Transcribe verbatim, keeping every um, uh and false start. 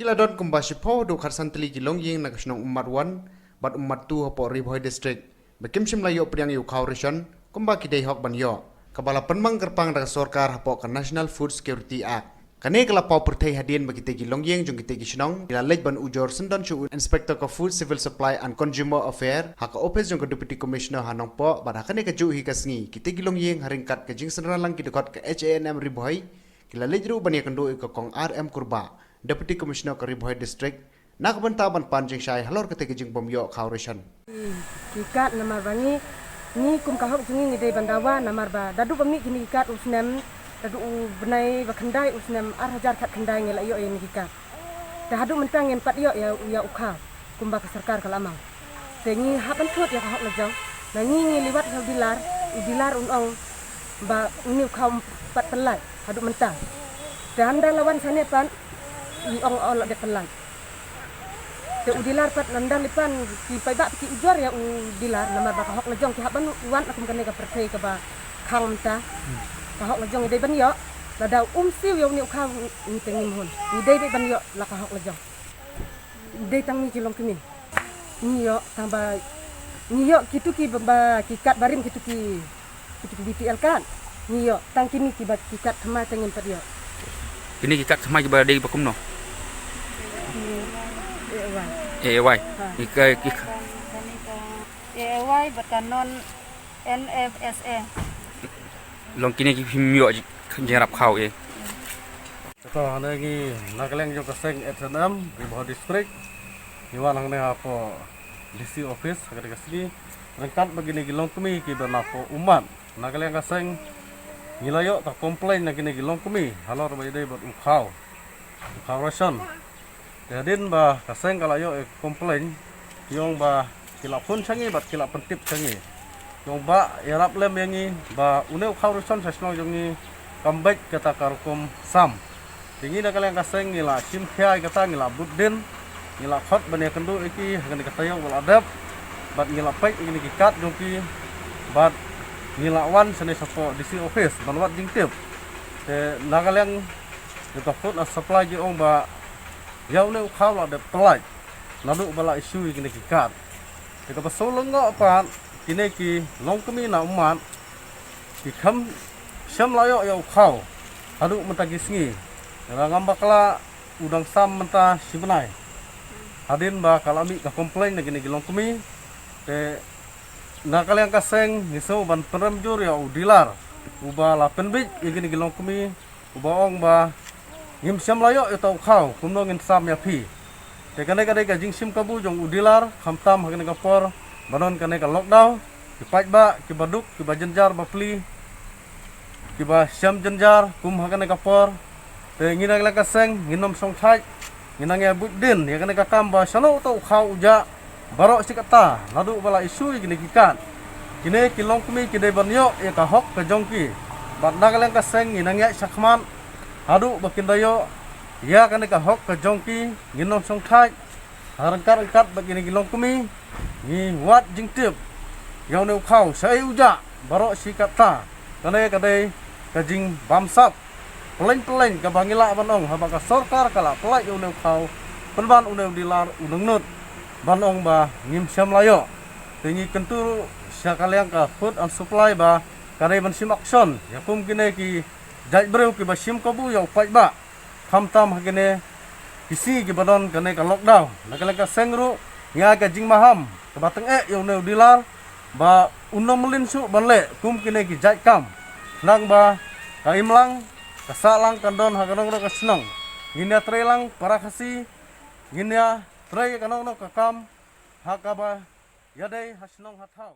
La don kumba shiphew haduh khatsan tylli ki longïing na ka shnong Ummat One bad Ummat Two hapoh Ri Bhoi District ba kim shym la ïoh pdiang ïa u khaw ration kumba ki dei hok ban ïoh, kaba la pynmang kyrpang da ka sorkar hapoh ka National Food Security Act. Kane ka la paw pyrthei hadien ba kitei ki longïing jong kitei ki shnong ki la leit ban ujor syndon sha u Inspector ka Food, Civil Supply and Consumer Affair ha ka ophis jong ka Deputy Commissioner ha Nongpoh, bad ha kane kajuh hi ka sngi kitei ki longïing ha ryngkat ka jingsynran lang ki dkhot ka H A N M Ri Bhoi ki la leit ruh ban ïakynduh ïa ka Kong R M Kurbah, Deputy Commissioner ka Ri Bhoi District, na ka bynta ban pan jingshai halor katei ka jingbym ïoh khaw ration. Ki card namar ba ngi, ngi kum ka hok jong ngi ngi dei ban dawa namar ba da duh ba mih kine ki card u snem, da duh u bnai ba khyndai u snem ar hajar khatkhyndai ngi la ïoh ïa kine ki card. Te haduh mynta ngim pat ïoh ïa, ïa u khaw kumba ka sorkar ka la mang. Te ngi hap ban thut ïa ka hok lajong. Na ngi ngi liwat ïa u dealer, u dealer un ong ba une u khaw um pat pynlait haduh mynta. Te ynda la wan shane pat, i ong ong la dep pynlait. Te u dealer pat ynda lipan ki paidbah ki ujor ïa u dealer namar ba ka hok lajong ki hap ban wan kum kane ka pyrthei kaba khang mynta. Ka hok lajong i dei ban ïoh, lada um siew ïa une u khaw ngi te ngim hun. Ngi dei dei ban ïoh la ka hok lajong. Dei tang ngi ki longkmie. Ngi ïoh tang ba ngi ïoh kitu ki ba, ba ki card barim kitu ki, kitu ki B P L card. Ngi ïoh tang kine ki ba ki card thymmai te ngim pat ïoh. Kine ki card thymmai ki ba dei ba kumno? Ki A A Y. A A Y. Ha. Ki ka, ki ka. A A Y bad ka non N F S A. Long kine ki phim ïoh ji-, jingïarap khaw eh. Kato hangne ngi na ka liang jong ka seng H A N M Ri Bhoi District. Ngi wan hangne hapoh D C office ha kane ka sngi. Ryngkat bad kine ki longkmie ki ba na poh Ummat. Na ka liang ka seng ngi la ïoh ka complain na kine ki longkmie halor ba ïadei bad u khaw. U khaw ration. Te hadien ba ka seng ka la ïoh ïa ka complain, ki ong ba ki la phone sha ngi bad ki la pyntip sha ngi. Ki ong ba ïarap lem ïa ngi ba une u khaw ration sha shnong jong ngi kam beit kata ka rukom sam. Te ngi na ka liang ka seng ngi la shim khia ïa kata, ngi la bud dien, ngi la khot ban ïakynduh ïa ki ha kane ka taïew ba la dep, bad ngi la peit ïa kine ki card jong ki, bad ngi la wan shane shapoh D C office ban wad jingtip. Te na ka liang jong ka Food and Supply ki ong ba ïa une u khaw la dep pynlait naduh ba la issue ïa kine ki card. Te kaba shu lyngngoh pat, kine ki longkmie na Ummat ki khlem shym la ïoh ïa u khaw haduh mynta ki sngi. Lada ngam bakla u dang sam mynta shi bnai hadien ba ka la mih ka complain na kine ki longkmie. Te na ka liang ka seng ngi sngew ban pynrem jur ïa u dealer uba la pynbeit ïa kine ki longkmie, uba ong ba ngim shym la ïoh ïa uta u khaw, kumno ngin sam ïa phi. Te kane ka dei ka jingshim kabu jong u dealer, khamtam ha kane ka por ba don kane ka lockdown, ki paidbah kiba duk, kiba jynjar bapli, kiba shem jynjar kum ha kane ka por. Te ngi na ka liang ka seng ngin ym shongthait, ngi nang ïa bud dien ïa kane ka kam ba shano uta u khaw u jah baroh shi katta naduh ba la issue ïa kine ki card. Kine ki longkmie ki dei ban ïoh ïa ka hok ka jong ki. Bad na ka liang ka seng ngi nang ïaid shakhmat haduh ba kin da ïoh ïa kane ka hok ka jong ki, ngin ym shongthait. Ha ryngkat ryngkat bad kine ki longkmie ngi wad jingtip ïa une u khaw shaei u jah baroh shi katta. Kane ka dei ka jingbamsap pyllein pyllein kaba ngi lah ban ong, haba ka sorkar ka la pynlait ïa une u khaw, pynban une u dealer u nangnud ban ong ba ngim shym la ïoh. Te ngi kyntu sha ka liang ka Food and Supply ba ka dei ban shim action ïa kum kine ki jait briew kiba shim kabu ïa u paidbah, khamtam ha kine ki sngi kiba don kane ka lockdown. Na ka liang ka seng ruh ngi ai ka jingmaham kaba tyngeh ïa une u dealer ba un ym mlien shuh ban leh kum kine ki jait kam, khnang ba ka imlang ka sahlang kan don ha kano kano ka shnong. Ngin ïa trei lang para Khasi, ngin ïa trei kano kano ka kam ha kaba ïadei ha shnong ha thaw.